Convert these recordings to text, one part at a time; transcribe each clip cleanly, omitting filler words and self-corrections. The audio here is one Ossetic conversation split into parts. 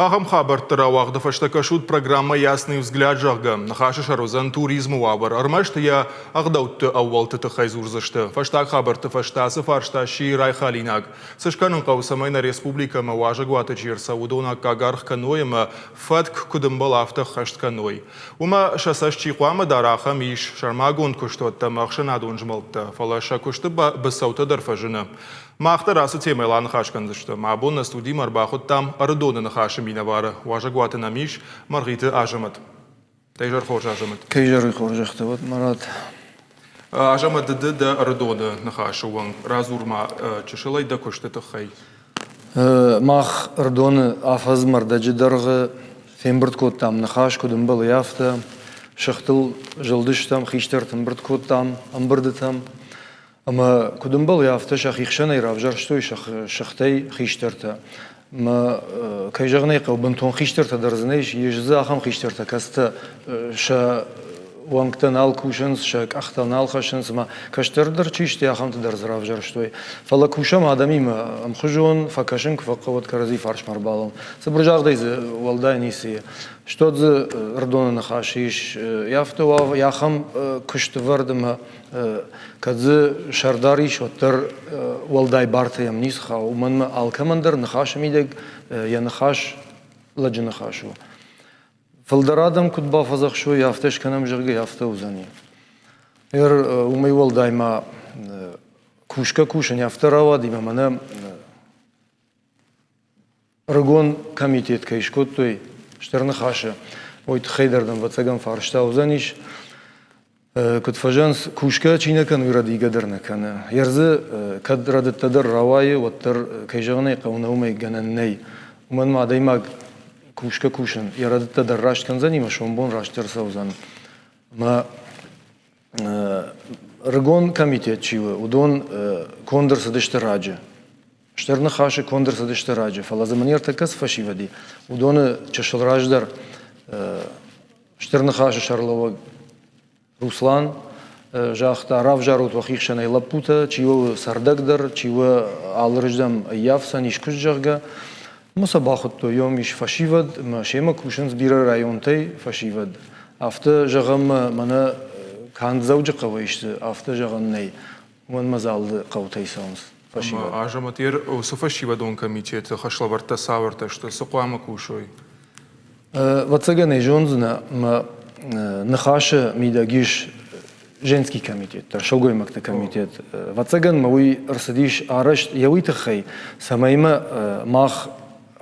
Ахӕм хабӕртты рауагъды фӕстӕ кӕсут программӕ «Ясный взгляд», зӕгъгӕ. Ныхасы сӕр уыдзӕн туризмы уавӕр. Ӕрмӕст йӕ ӕгъдӕутты ӕууӕлты тыххӕй дзурдзысты. Фӕстаг хабӕртты фӕстӕ ацы фарста сси райхалинаг. Цы скӕнын хъӕуы, цӕмӕй нӕ республикӕмӕ уазӕгуаты чи ӕрцӕуы, уыдон аккаг аргъ кӕной ӕмӕ фӕтк куыд ӕмбӕлы, афтӕ ӕххӕст кӕной. Уымӕ сӕ цӕст чи хъуамӕ дара, ахӕм ис сӕрмагонд куыстуӕттӕ ӕмӕ ӕхсӕнадон змӕлдтӕ, фӕлӕ сӕ куысты быцӕутӕ дӕр фӕзыны. Мах дӕр ацы темӕйыл аныхас кӕндзыстӕм. Абон нӕ студимӕ ӕрбахуыдтам Ӕрыдоны Ныхасы минӕвары. Уазӕгуаты нӕм ис Мӕргъиты Азӕмӕт. Дӕ изӕр хорз, Азӕмӕт. Кӕй зӕры хорзӕхтӕ уӕд, Марат. Азӕмӕт, ды дӕ Ӕрыдоны Ныхасы уӕнг. Радзур-ма чысылӕй дӕ куысты тыххӕй. Мах Ӕрыдоны афӕдзмӕ рдӕджы дӕргъы фембырд кодтам ныхас, куыд ӕмбӕлы, афтӕ. Сыхтыл зылдыстӕм, хистӕрты ӕмбырд кодтам ӕмбырдытӕм. Ӕмӕ куыд ӕмбӕлы, афтӕ сӕхи хсӕнӕй равзӕрстой сыхтӕй хистӕртӕ. Мӕ, кӕй зӕгъын ӕй хъӕуы, бынтон хистӕртӕ дӕр дзы нӕ ис, ис дзы ахӕм хистӕртӕ, кӕцытӕ сӕ уӕнгтӕ нал кусынц, сӕ къӕхтӕ нал хӕссынц ӕмӕ кӕстӕрдӕр чи сты, ахӕмты дӕр дзы равзӕрстой. Фӕлӕ кусӕм адӕмимӕ ӕмхуызон, фӕкӕсын куы фӕхъӕуы, уӕд кӕрӕдзи фарсмӕ ӕрбалӕууӕм. Цыбыр загъдӕй дзы уӕлдай ницы и. Стӕй дзы Ӕрыдоны ныхас ис, афтӕ ахӕм куысты вӕрд ӕмӕ Кӕд дзы сӕрдар ис, уӕддӕр уӕлдай бартӕ йӕм ницы хауы, уымӕн ӕмӕ алкӕмӕн дӕр ныхасы мидӕг йӕ ныхас лӕджы ныхас у. Фылдӕр адӕм куыд бафӕдзӕхсой, афтӕ скӕнӕм, зӕгъгӕ, афтӕ уыдзӕни. Ӕр уымӕй уӕлдай ма кусгӕ-кусын афтӕ рауади, ӕмӕ мӕнӕ Ӕрыгон комитет кӕй скодтой Стыр Ныхасы, уый тыххӕй дӕр дын, ӕвӕццӕгӕн, фарста уыдзӕнис. Куыд фӕзӕгъынц, кусгӕ чи нӕ кӕны, уый рӕдийгӕ дӕр нӕ кӕны. Йе рдзы кӕд рӕдыдтӕ дӕр рауайы, уӕддӕр, кӕй зӕгъын ӕй хъӕуы, нӕ уымӕй гӕнӕн нӕй. Уымӕн ма адӕймаг кусгӕ-кусын йӕ рӕдыдтӕ дӕр раст кӕндзӕни ӕмӕ сомбон растдӕр цӕудзӕн. Ӕмӕ ӕрыгон комитет чи у, уыдон конд ӕрцыдысты раджы. Стыр Ныхасы конд ӕрцыдысты раджы, фӕлӕ дзы мын ӕртӕккӕ цы фӕсивӕд и, уыдоны чысыл раздӕр Стыр Ныхасы сӕргълӕууӕг Руслан загъта, равзарут уӕхи хсӕнӕй лӕппутӕ, чи у цӕрдӕгдӕр, чи у алырыздӕм ӕййафдзӕн искуы, зӕгъгӕ. Ӕмӕ сӕ бахуыдтой, ем ис фӕсивӕд, ӕмӕ семӕ кусынц бирӕ районтӕй фӕсивӕд. Афтӕ зӕгъӕм, мӕнӕ канд Дзӕуджыхъӕуӕй сты, афтӕ зӕгъӕн нӕй. Уымӕн мӕ залы хъӕутӕй цӕуынц фӕсивӕд. Азӕмӕт, уыцы фӕсивӕдон комитеты хӕслӕвӕрдтӕ цавӕртӕ сты, цы хъуамӕ кусой? Ӕвӕццӕгӕн ӕй зондзынӕ, мӕ ныхасы мидӕг ис женский комитет дӕр, сылгоймӕгты комитет. Ӕвӕццӕгӕн мӕ уый ӕрцыдис арӕзт йӕ уый тыххӕй, цӕмӕй мӕ мах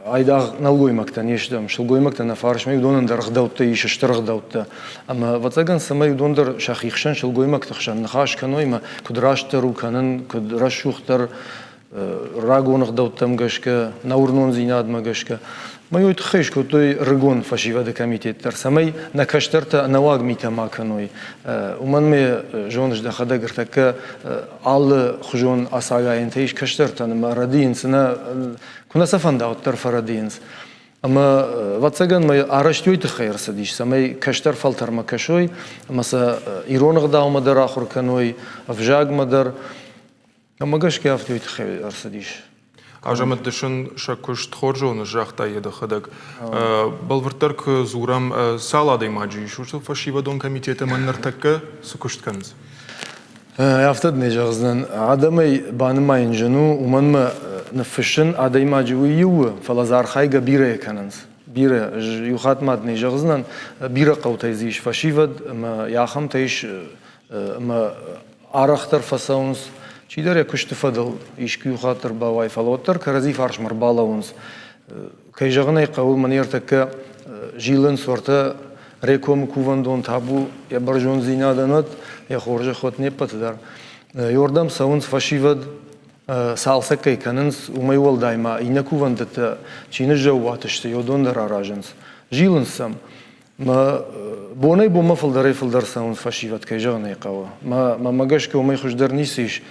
айдагъ нӕлгоймӕгтӕ не стӕм, сылгоймӕгтӕ нӕ фарсмӕ уыдонӕн дӕр ӕгъдӕуттӕ ис, стыр ӕгъдӕуттӕ. Ӕмӕ, ӕвӕццӕгӕн, цӕмӕй уыдон дӕр сӕхи хсӕн, сылгоймӕгты хсӕн ныхас кӕной ӕмӕ куыд растдӕр у кӕнын, куыд рӕсугъддӕр рагон ӕгъдӕуттӕм гӕсгӕ, нӕ уырнондзинадмӕ гӕсгӕ. Мӕ уый тыххӕй скодтой ӕрыгон фӕсивӕды комитет дӕр, цӕмӕй нӕ кӕстӕртӕ ӕнӕуаг митӕ ма кӕной. Уымӕн мӕ зоныс дӕхӕдӕг ӕртӕккӕ алы хуызон ацагайӕнтӕ ис кӕстӕртӕн ӕмӕ рӕдийынц нӕ Куы нӕ сӕ фӕнда, уӕддӕр фӕрӕдийынц. Ӕмӕ, ӕвӕццӕгӕн, мӕ арӕзт уый тыххӕй ӕрцыдис, цӕмӕй кӕстӕр фӕлтӕрмӕ кӕсой ӕмӕ сӕ ирон ӕгъдаумӕ дӕр ахуыр кӕной, ӕвзагмӕ дӕр. Ӕмӕ гӕсгӕ афтӕ уый тыххӕй ӕрцыдис. Азӕмӕт, ды сын сӕ куыст хорз зоныс, загъта йӕ дӕхӕдӕг. Бӕлвырддӕр куы дзурӕм, цал адӕймаджы ис уыцы фӕсивӕдон комитеты ӕмӕ ныртӕккӕ цы куыст кӕнынц? Афтӕ дын зӕгъдзынӕн, адӕмӕй банымайын зын у, уымӕн мӕ ныффыссын адӕймаджы уый иу у, фӕлӕ дзы архайгӕ бирӕ кӕнынц. Бирӕ. Ӕз иу хатт ма дын зӕгъдзынӕн, бирӕ хъӕутӕй дзы ис фӕсивӕд ӕмӕ ахӕмтӕ ис ӕмӕ арӕхдӕр фӕцӕуынц. Чидӕр йӕ куысты фӕдыл искуы иу хатт ӕрбауайы, фӕлӕ уӕддӕр кӕрӕдзи фарсмӕ ӕрбалӕууынц. Кӕй зӕгъын ӕй хъӕуы, мӕн ӕртӕккӕ зилынц уӕртӕ Рекомы кувӕндон табу йӕ бӕрзонддзинадӕн уӕд, йӕ хорзӕх уӕд не ппӕты дӕр. Иордӕм цӕуынц фӕсивӕд, цалцӕг кӕй кӕнынц, уымӕй уӕлдай ма иннӕ кувӕндӕттӕ чи ныззӕууат сты, уыдон дӕр аразынц. Зилынц сӕм. Мӕ бонӕй-бонмӕ фылдӕрӕй-фылдӕр цӕуынц фӕсивӕд, кӕй зӕгъын ӕй хъӕуы. Мӕ гӕсгӕ уымӕй хуыздӕр ницы ис.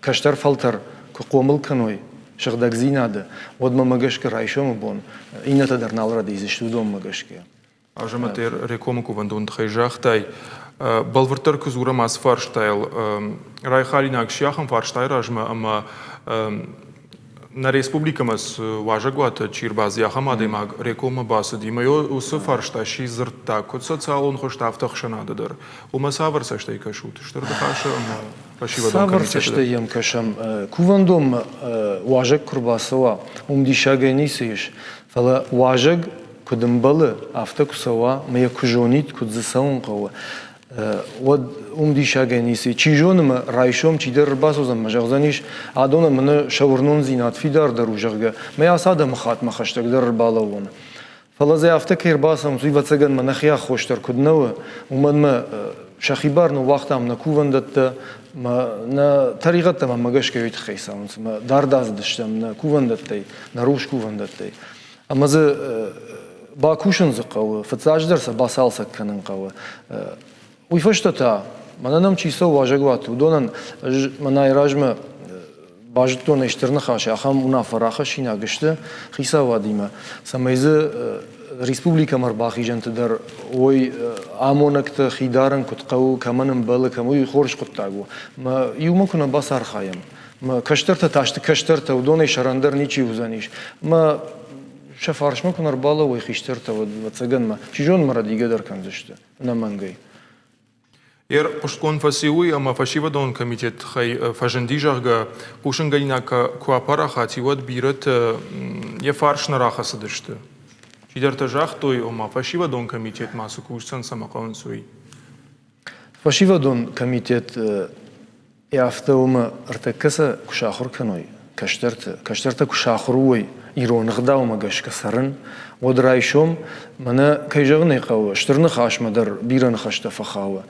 Кӕстӕр фӕлтӕр куы хъомыл кӕной сыгъдӕгдзинады, уӕд мӕ гӕсгӕ райсомы бон иннӕтӕ дӕр нал рӕдийдзысты уыдонмӕ гӕсгӕ. Азӕмӕт, Рекомы кувӕндоны тыххӕй загътай. Бӕлвырддӕр куы дзурӕм ацы фарстайыл, райхалинаг сиахӕм фарстайы размӕ ӕмӕ Нӕ республикӕмӕ цы уазӕгуаты чи ӕрбацыди, ахӕм адӕймаг Рекоммӕ бацыди ӕмӕ уыцы фарста сси дзырдта, куыд социалон хуызты, афтӕ ӕхсӕнады дӕр. Уымӕ цавӕр цӕстӕй кӕсут? Стыр ныхасы ӕмӕ фӕсивӕдон Цавӕр комитеты дӕр? цӕстӕй йӕм кӕсӕм? Кувӕндонмӕ уазӕг куы рбацӕуа, уым диссагӕй ницы ис. Фӕлӕ уазӕг куыд ӕмбӕлы, афтӕ куы цӕуа, ӕмӕ йӕ куы зонид, куыд дзы цӕуын хъӕуы, уӕд уым диссагӕй ницы. Чи зоны мӕ райсом чидӕр ӕрбацӕудзӕн мӕ зӕгъдзӕнис, адонӕн мӕнӕ сӕ уырнондзинад фидардӕр у, зӕгъгӕ, мӕ ацы адӕмыхатмӕ хӕстӕгдӕр ӕрбалӕууон. Фӕлӕ дзы афтӕ кӕй ӕрбацӕуынц, уый ӕвӕццӕгӕн мӕ нӕхи аххос дӕр куыд нӕ у, уымӕн мӕ сӕхи бар ныууагътам нӕ кувӕндӕттӕ, мӕ нӕ тӕригъӕдтӕ мӕнмӕ гӕсгӕ уый тыххӕй цӕуынц, мӕ дард ацыдыстӕм нӕ кувӕндӕттӕй, нӕ рухс кувӕндӕттӕй. Ӕмӕ дзы бакусын дзы хъӕуы, фыццаджыдӕр сӕ бацалцӕг кӕнын хъӕуы. Уый фӕстӕ та, мӕнӕ нӕм чи цӕуы уазӕгуаты, уыдонӕн ӕз мӕнӕй размӕ базыдтон ӕй стыр ныхасы, ахӕм уынаффӕ рахӕссинаг сты хицауадимӕ, цӕмӕй дзы республикӕмӕ ӕрбахизӕнты дӕр уой амонӕгтӕ хи дарын куыд хъӕуы, кӕмӕн ӕмбӕлы, кӕм уый хорз хъуыддаг у. Мӕ иумӕ куы нӕ бацархайӕм, мӕ кӕстӕртӕ та сты кӕстӕртӕ, уыдонӕй сӕрӕндӕр ничи уыдзӕнис. Мӕ сӕ фарсмӕ куы нӕ рбалӕууой хистӕртӕ, уӕд ӕвӕццӕгӕн мӕ, чи зоны, мӕ рӕдийгӕ дӕр кӕндзысты ӕнӕмӕнгӕй. Ер хъуыстгонд фӕци уый, ӕмӕ фӕсивӕдон комитет тыххӕй фӕзынди, зӕгъгӕ, хъусынгӕнинаг куы апарахат и, уӕд бирӕтӕ йӕ фарс нӕ рахӕцыдысты. Чидӕртӕ загътой, ома фӕсивӕдон комитет ма цы кусдзӕн, цӕмӕ хъӕуынц, уый. Фӕсивӕдон комитет Афтӕ уымӕ ӕртӕккӕ сӕ куы сахуыр кӕной кӕстӕрты, кӕстӕртӕ куы сахуыр уой ирон ӕгъдаумӕ гӕсгӕ цӕрын, уӕд райсом, мӕнӕ, кӕй зӕгъын ӕй хъӕуы, стыр ныхасмӕ дӕр бирӕ ныхӕстӕ фӕхауы.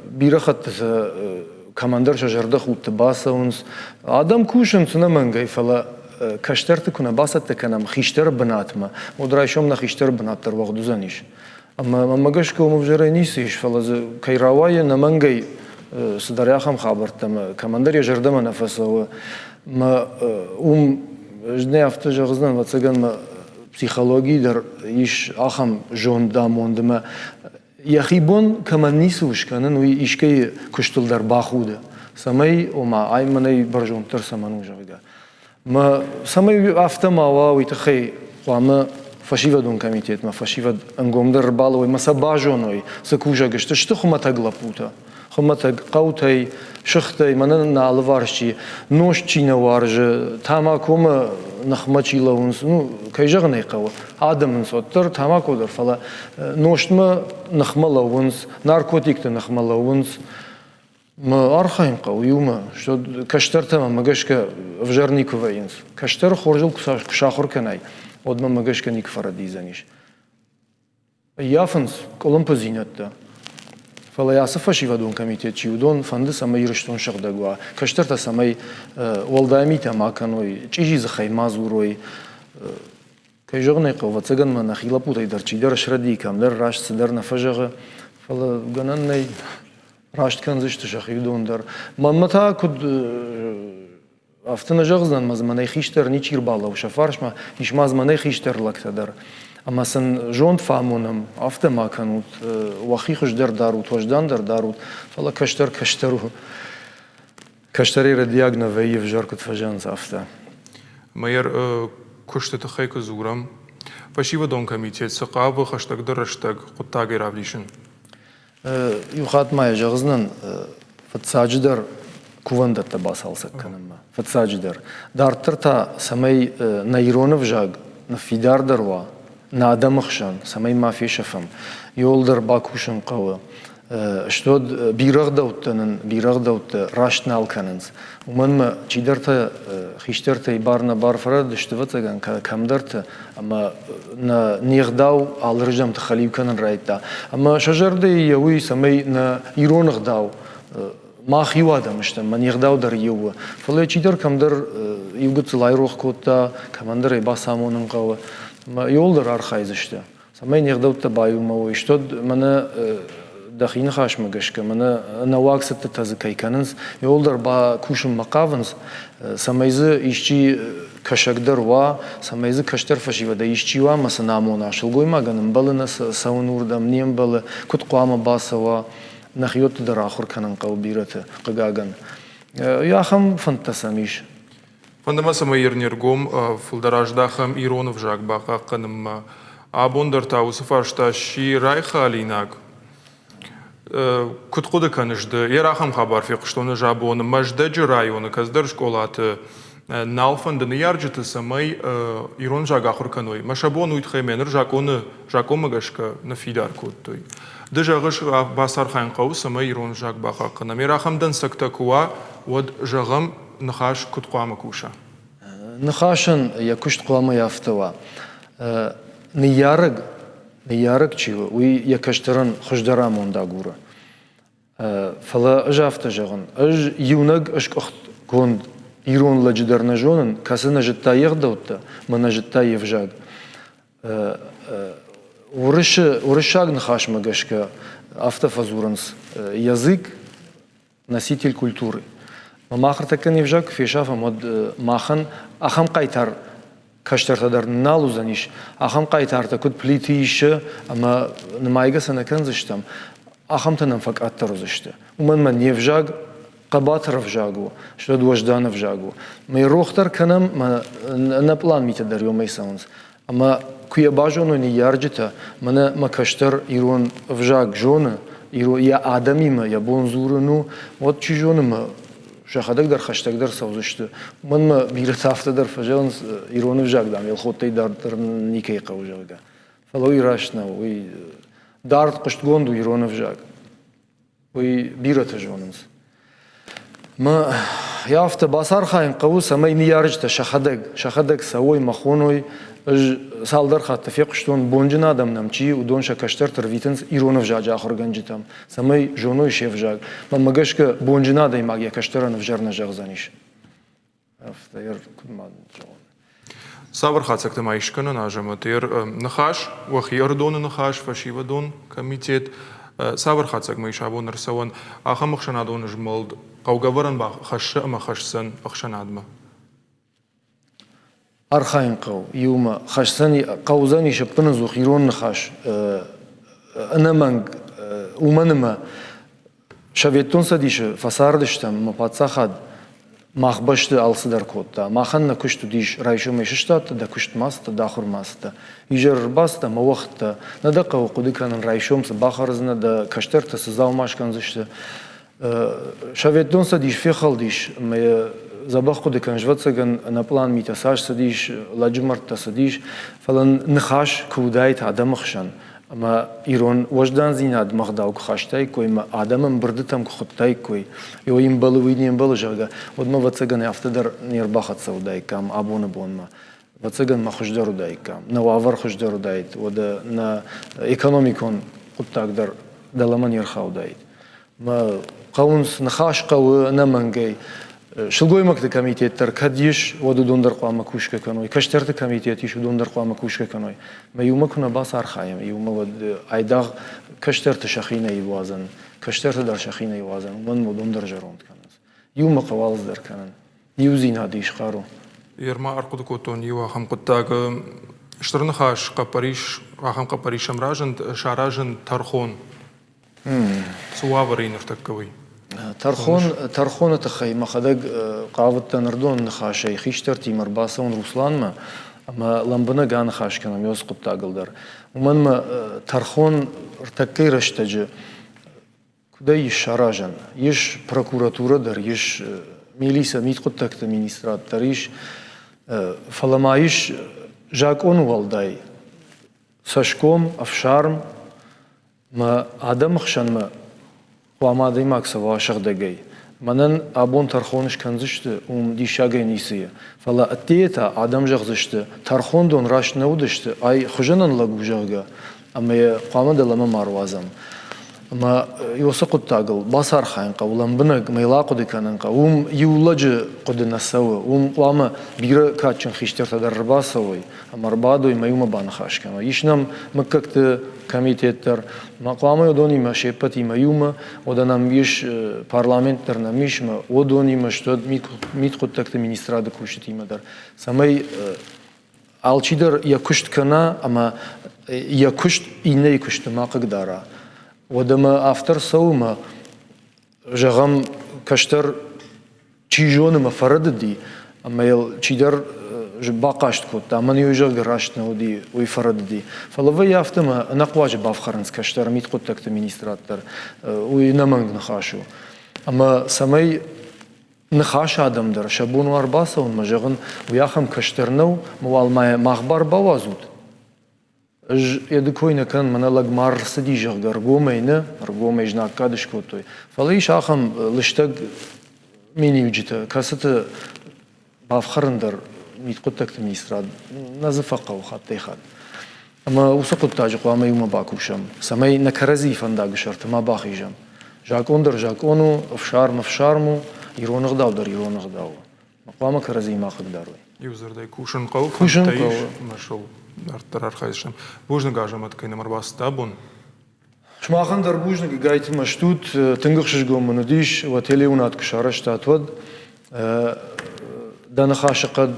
Бирӕ хӕттыты кӕмӕндӕр сӕ зӕрдӕхудты бацӕуынц. Адӕм кусынц ӕнӕмӕнгӕй, фӕлӕ кӕстӕрты куы нӕ бацӕттӕ кӕнӕм хистӕры бынатмӕ, уӕд райсом нӕ хистӕры бынат дӕр уӕгъд уыдзӕнис. Ӕмӕ мӕнмӕ гӕсгӕ уым ӕвзӕрӕй ницы ис, фӕлӕ дзы кӕй рауайы, ӕнӕмӕнгӕй цыдӕр ахӕм хабӕрттӕ ӕмӕ кӕмӕндӕр йӕ зӕрдӕмӕ нӕ фӕцӕуы. Мӕ уым ӕз нӕ афтӕ зӕгъдзынӕн, ӕвӕццӕгӕн мӕ психологийы дӕр ис ахӕм зондамонд ӕмӕ йӕхи бон кӕмӕн ницы у скӕнын, уый искӕйы куыстыл дӕр бахуды, цӕмӕй, ома, ай мӕнӕй бӕрзонддӕр цӕмӕн у, зӕгъгӕ. Мӕ цӕмӕй афтӕ ма уа, уый тыххӕй хъуамӕ фӕсивӕдон комитетмӕ фӕсивӕд ӕнгомдӕр ӕрбалӕууой ӕмӕ сӕ базоной, цы кусӕг сты. Сты хуымӕтӕг лӕппутӕ, хуымӕтӕг хъӕутӕй, сыхтӕй, мӕнӕ нӕ алыварс чи нозт чи нӕ уарзы, тамакомӕ ныхмӕ чи лӕууынц, ну, кӕй зӕгъын ӕй хъӕуы, адӕмынц уӕддӕр тамако дӕр, фӕлӕ нозтмӕ ныхмӕ лӕууынц, наркотикты ныхмӕ лӕууынц. Архайын хъӕуы иумӕ, что кӕстӕртӕ мӕ гӕсгӕ ӕвзӕр никуы вӕййынц. Кӕстӕры хорзыл куы сахуыр кӕнай, уӕд мӕ гӕсгӕ никуы фӕрӕдийдзӕнис. Ӕййафынц къуылымпыдзинӕдтӕ. Фӕлӕ ацы фӕсивӕдон комитет чи, уыдон фӕнды, цӕмӕй Ирыстон сыгъдӕг уа, кӕстӕртӕ цӕмӕй уӕлдай митӕ ма кӕной, чъизи дзыхӕй ма дзурой. Кӕй зӕгъын ӕй хъӕуы, ӕвӕццӕгӕн ма нӕхи лӕппутӕй дӕр чидӕр срӕдийы, кӕмдӕр раст цыдӕр нӕ фӕзӕгъы, фӕлӕ гӕнӕн нӕй. Раст кӕндзысты сӕхи уыдон дӕр. Мӕнмӕ та куыд афтӕ нӕ зӕгъдзынӕн, ӕмӕ дзы мӕнӕй хистӕр ничи ӕрбалӕууы сӕ фарсмӕ, ис ма дзы мӕнӕй хистӕр лӕгтӕ дӕр. Ӕмӕ сын зонд фӕамонӕм, афтӕ ма кӕнут, уӕхи хуыздӕр дарут, уӕздандӕр дарут, фӕлӕ кӕстӕр кӕстӕр у. Кӕстӕрӕй рӕдийаг нӕ вӕййы, ӕвзӕр куыд фӕзӕгъынц, афтӕ. Мӕйӕр куысты тыххӕй куы дзурӕм, фӕсивӕдон комитет цы хъавы хӕстӕгдӕр рӕстӕг хъуыддагӕй равдисын? Иу хатт ма йӕ зӕгъдзынӕн, фыццаджыдӕр кувӕндӕттӕ бацалцӕг кӕнынмӕ. Фыццаджыдӕр. Дарддӕр та, цӕмӕй нӕ ирон ӕвзаг ныффидардӕр уа нӕ адӕмы хсӕн, цӕмӕй ма фесӕфӕм, иуылдӕр бакусын хъӕуы. Стод бирӕ ӕгъдӕуттӕ нын бирӕ ӕгъдӕуттӕ раст нал кӕнынц. Уымӕн ӕмӕ чидӕртӕ хистӕртӕй бар-нӕбар фӕрӕдысты, ӕвӕццӕгӕн, кӕмдӕрты, ӕмӕ нӕ не гъдау алырдӕмты хӕлиу кӕнын райдыдта. Ӕмӕ сӕ зӕрдӕйы йӕ уый, цӕмӕй нӕ ирон ӕгъдау мах иу адӕм стӕм, мӕ не гъдау дӕр иу у. Фӕлӕ чидӕр кӕмдӕр иу гыццыл айрох кодта, кӕмӕндӕр ӕй бацамонын хъӕуы. Ӕмӕ иуылдӕр архайдзысты. Цӕмӕй не гъдӕуттӕ баиумӕ уой, стӕд мӕнӕ дӕхи ныхасмӕ гӕсгӕ, мӕнӕ нӕуӕг цыдтытӕ дзы кӕй кӕнынц, иуылдӕр бакусынмӕ хъавынц, цӕмӕй дзы исчи кӕсӕгдӕр уа, цӕмӕй дзы кӕстӕр фӕсивӕдӕй исчи уа ӕмӕ сын амона, сылгоймагӕн ӕмбӕлы нӕ цӕуын уырдӕм, не мбӕлы, куыд хъуамӕ бацӕуа. Нӕхиуӕтты дӕр ахуыр кӕнын хъӕуы бирӕты, хъыгагӕн. Ахӕм фӕндтӕ сӕм ис. Фӕнды мӕ, цӕмӕй не ргом фылдӕр аздахӕм ирон ӕвзаг бахъахъхъӕнынмӕ. Абон дӕр та уыцы фарста сси райхалинаг. Куыд хъуыды кӕныс ды? Йӕ ахӕм хабар фехъуыстон ӕз абон. Мӕздӕджы районы кӕцыдӕр скъолаты нал фӕнды ныййарджыты, цӕмӕй ирон ӕвзаг ахуыр кӕной. Мӕ сӕ бон уый тыххӕй мӕ ныр закъоны закъонмӕ гӕсгӕ ныффидар кодтой. Ды зӕгъыс, бацархайын хъӕуы, цӕмӕй ирон ӕвзаг бахъахъхъӕнӕм. Йӕ ахӕм дӕнцӕгтӕ куы уа, уӕд зӕгъӕм, ныхас куыд хъуамӕ куса? Ныхасӕн йӕ куыст хъуамӕ афтӕ уа. Ныййарӕг, ныййарӕг чи у, уый йӕ кӕстӕрӕн хуыздӕр амонд агуры. Фӕлӕ ӕз афтӕ зӕгъын, ӕз иунӕг ӕскъуыхтгонд ирон лӕджы дӕр нӕ зонын, кӕцы нӕ зыдта йе гъдӕуттӕ мӕ нӕ зыдта йе взаг. Уырысы, уырыссаг ныхасмӕ гӕсгӕ афтӕ фӕдзурынц язык носитель культуры. Мах ӕртӕккӕ не взаг куы фесафӕм, уӕд махӕн ахӕм хъайтар кӕстӕртӕ дӕр нал уыдзӕнис, ахӕм хъайтартӕ куыд Плиты Иссӕ ӕмӕ нымайгӕ сӕ нӕ кӕндзыстӕм, ахӕмтӕ нӕм фӕкъаддӕр уыдзысты. Уымӕн ӕмӕ не взаг хъӕбатыр ӕвзаг у, стӕй уӕздан ӕвзаг у. Мӕ рох дӕр кӕнӕм, мӕ нӕ пълан митӕ дӕр уымӕй цӕуынц. Ӕмӕ куы йӕ базоной ныййарджытӕ, мӕнӕ мӕ кӕстӕр ирон ӕвзаг зоны, йӕ адӕмимӕ йӕ бон дзурын у, уӕд чи зоны мӕ сӕхӕдӕг дӕр хӕстӕгдӕр цӕудзысты. Уымӕн мӕ бирӕтӕ афтӕ дӕр фӕзӕгъынц, ирон ӕвзаг, дам, Елхоттӕй дарддӕр никӕй хъӕуы, зӕгъгӕ. Фӕлӕ уый раст нӕу, уый дард хъуыстгонд у ирон ӕвзаг. Уый бирӕтӕ зонынц. Мӕ йӕ афтӕ бацархайын хъӕуы, цӕмӕй ныййарджытӕ сӕхӕдӕг, сӕхӕдӕг цӕуой, мӕ хоной. Ӕз цалдӕр хатты фехъуыстон, бонджын адӕм нӕм чи, уыдон сӕ кӕстӕрты рвитынц ирон ӕвзаджы ахуыргӕнджытӕм, цӕмӕй зоной се взаг. Мӕнмӕ гӕсгӕ, бонджын адӕймаг йӕ кӕстӕрӕн ӕвзӕр нӕ зӕгъдзӕнис. Афтӕ куыд ма зӕгъон. Цавӕр хатдзӕгтӕ ма ис скӕнӕн Азӕмӕт? Ныхас, уӕхи ӕрыдоны ныхас, фӕсивӕдон комитет. Цавӕр хатдзӕгмӕ ис абон ӕрцӕуӕн? Ахӕм ӕхсӕнадон змӕлд хъӕугӕвӕрӕн хӕссы ӕмӕ хӕсдзӕн ӕхсӕнадмӕ? Архайын хъӕуы иумӕ. Хӕсдзӕн, хъӕудзӕнис ӕппынӕдзух ирон ныхас ӕнӕмӕнг, уымӕн ӕмӕ Советон Цӕдисы фӕцардыстӕм ӕмӕ паддзахад мах бӕсты алцыдӕр кодта. Махӕн нӕ куыст уыдис райсомӕй сыстадтӕ, дӕ куыстмӕ ацыдтӕ, дӕ ахуырмӕ ацыдтӕ. Изӕр ӕрбацыдтӕ ӕмӕ уӕгъдтӕ. Нӕ дӕ хъӕуы хъуыды кӕнын, райсом цы бахӕрдзынӕ, дӕ кӕстӕртӕ цы дзаума скӕндзысты. Советон Цӕдис фехӕлдис ӕмӕ йӕ дзӕбӕх хъуыды кӕн, ӕвӕццӕгӕн, ӕнӕпълан митӕ цас цыдис, лӕджы мӕрдтӕ цыдис, фӕлӕ ныхас куы уыдаид адӕмы хсӕн, ӕмӕ ирон уӕздандзинадмӕ ӕгъдау куы хастаиккой ӕмӕ адӕм ӕмбырдытӕм куы хуыдтаиккой, ой ӕмбӕлы, уый не мбӕлы, зӕгъгӕ, уӕд ма, ӕвӕццӕгӕн, афтӕ дӕр не рбахӕццӕ уыдаиккам абоны бонмӕ. Ӕвӕццӕгӕн ма хуыздӕр уыдаиккам, нӕ уавӕр хуыздӕр уыдаид, уӕдӕ нӕ экономикон хъуыддаг дӕр дӕлӕмӕ не рхаудаид. Мӕ хъӕуынц, ныхас хъӕуы ӕнӕмӕнгӕй. Сылгоймӕгты комитет дӕр кӕд ис, уӕд уыдон дӕр хъуамӕ кусгӕ кӕной. Кӕстӕрты комитет ис, уыдон дӕр хъуамӕ кусгӕ кӕной. Мӕ иумӕ куы нӕ бацархайӕм, иумӕ уӕд айдагъ кӕстӕрты сӕхи нӕ уадзӕн, кӕстӕрты дӕр сӕхи нӕ уадзӕн, уымӕн уыдон дӕр зӕронд кӕнынц. Иумӕ хъӕуы алцыдӕр кӕнын. Иудзинад ис хъару. Ерма ӕрхъуыды кодтон иу ахӕм хъуыддаг. Стыр ныхас хъӕппӕрис, ахӕм хъӕппӕрис ӕм разынд, саразын тӕрхон. Цы уавӕры и ныртӕккӕ уый? Тӕрхон, тӕрхоны тыххӕй мӕхӕдӕг хъавыдтӕн ӕрдон ныхасӕй хистӕртимӕ ӕрбацӕуын Русланмӕ ӕмӕ лӕмбынӕг аныхас кӕнӕм уыцы хъуыддагыл дӕр. Уымӕн ӕмӕ тӕрхон ӕртӕккӕйы рӕстӕджы куыдӕй ис саразӕн? Ис прокуратурӕ дӕр, ис милицӕ, мидхъуыддӕгты министрад дӕр ис, фӕлӕ ма ис закъоны уӕлдай цӕсгом, ӕфсарм, Мӕ адӕмы хсӕнмӕ хъуамӕ адӕймаг цӕуа сыгъдӕгӕй. Мӕнӕн абон тӕрхон скӕндзысты, уым диссагӕй ницы и. Фӕлӕ ӕддейӕ та адӕм зӕгъдзысты, тӕрхондон раст нӕ уыдысты, ай хуызӕнӕн лӕг у, зӕгъгӕ, ӕмӕ йӕ хъуамӕ дӕлӕмӕ ма руадзӕм. Ӕмӕ уыцы хъуыддагыл бацархайын хъӕуы лӕмбынӕг, ӕмӕ йыл ахъуыды кӕнын хъӕуы. Уым иу лӕджы хъуыды нӕ цӕуы, уым хъуамӕ бирӕ кадджын хистӕртӕ дӕр ӕрбацӕуой ӕмӕ ӕрбадой ӕмӕ иумӕ баныхас кӕной. Ис нӕм мыггӕгты комитет дӕр, ма хъуамӕ уыдонимӕ се ппӕтимӕ иумӕ, уӕдӕ нӕм ис парламент дӕр нӕм ис, ӕмӕ уыдонимӕ сты мидхъуыддӕгты министрады кусджытимӕ дӕр, цӕмӕй алчидӕр йӕ куыст кӕна ӕмӕ йӕ куыст иннӕйы куысты ма хъыгдара. Уӕдӕ мӕ автор цӕуы мӕ, зӕгъӕм, кӕстӕр чи зоны мӕ фӕрӕдыди. Ӕмӕ йыл чидӕр бахъаст кодта, мӕн иу зӕгъгӕ раст нӕ уыди, уый фӕрӕдыди. Фӕлӕ вӕййы афтӕ ӕмӕ ӕнӕхъуаджы бафхӕрынц кӕстӕр мидхъуыддӕгты министрад дӕр. Уый ӕнӕмӕнг ныхас у. Ӕмӕ цӕмӕй ныхас адӕм дӕр сӕ бон у ӕрбацӕуынмӕ, зӕгъын, уый ахӕм кӕстӕр нӕу, мӕ уал ма мах бар бауадзут. Ӕз йӕ ды кой нӕ кӕнын, мӕнӕ лӕгмар рцыди, зӕгъгӕ, ӕргомӕй нӕ, ӕргомӕй знаггад скодтой. Фӕлӕ ис ахӕм лыстӕг миниуджытӕ, кӕцыты бафхӕрын дӕр мидхъуыддӕгты министрад нӕ дзы фӕхъӕуы хаттӕй-хатт. Ӕмӕ уыцы хъуыддаджы хъуамӕ иумӕ бакусӕм, цӕмӕй нӕ кӕрӕдзийы фӕндаджы сӕрты ма бахизӕм. Закъон дӕр закъон у, ӕфсарм ӕфсарм у, ирон ӕгъдау дӕр ирон ӕгъдау у. Хъуамӕ кӕрӕдзийы ма хъыгдарой. Иу дзырдӕй кусын хъӕуы, кусын хъӕуы. Ӕмӕ дарддӕр архайдзыстӕм. Бузныг, Азӕмӕт, кӕй нӕм ӕрбацыд абон. Сымахӕн дӕр бузныг, ӕгайтма стут. Тынг ӕхсызгон мын уыдис, уӕ телеуынад куы сарӕзтат, уӕд. Дӕ ныхасы хъӕд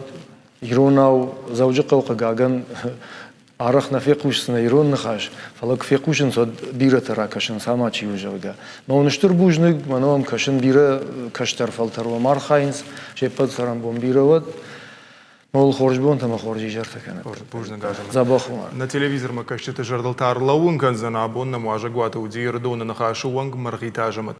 иронау Дзӕуджыхъӕуы хъыгагӕн Арӕх нӕ фехъусдзынӕ ирон ныхас, фӕлӕ куы фехъусынц, уӕд бирӕтӕ ракӕсынц, ама чи у, зӕгъгӕ. Мӕ уын стыр бузныг, мӕнӕ уӕм кӕсын бирӕ кӕстӕр фӕлтӕр уӕм архайынц, се ппӕт цӕрӕнбон бирӕ уӕд. Мӕ уыл хорз бонтӕ ӕмӕ хорз изӕртӕ кӕнӕд. Бузныг, Азӕмӕт. Дзӕбӕх уа. Нӕ телевизормӕ кӕсджыты зӕрдыл та ӕрлӕууын кӕндзӕн, абон нӕм уазӕгуаты уыди Ӕрыдоны Ныхасы уӕнг Мӕргъиты Азӕмӕт.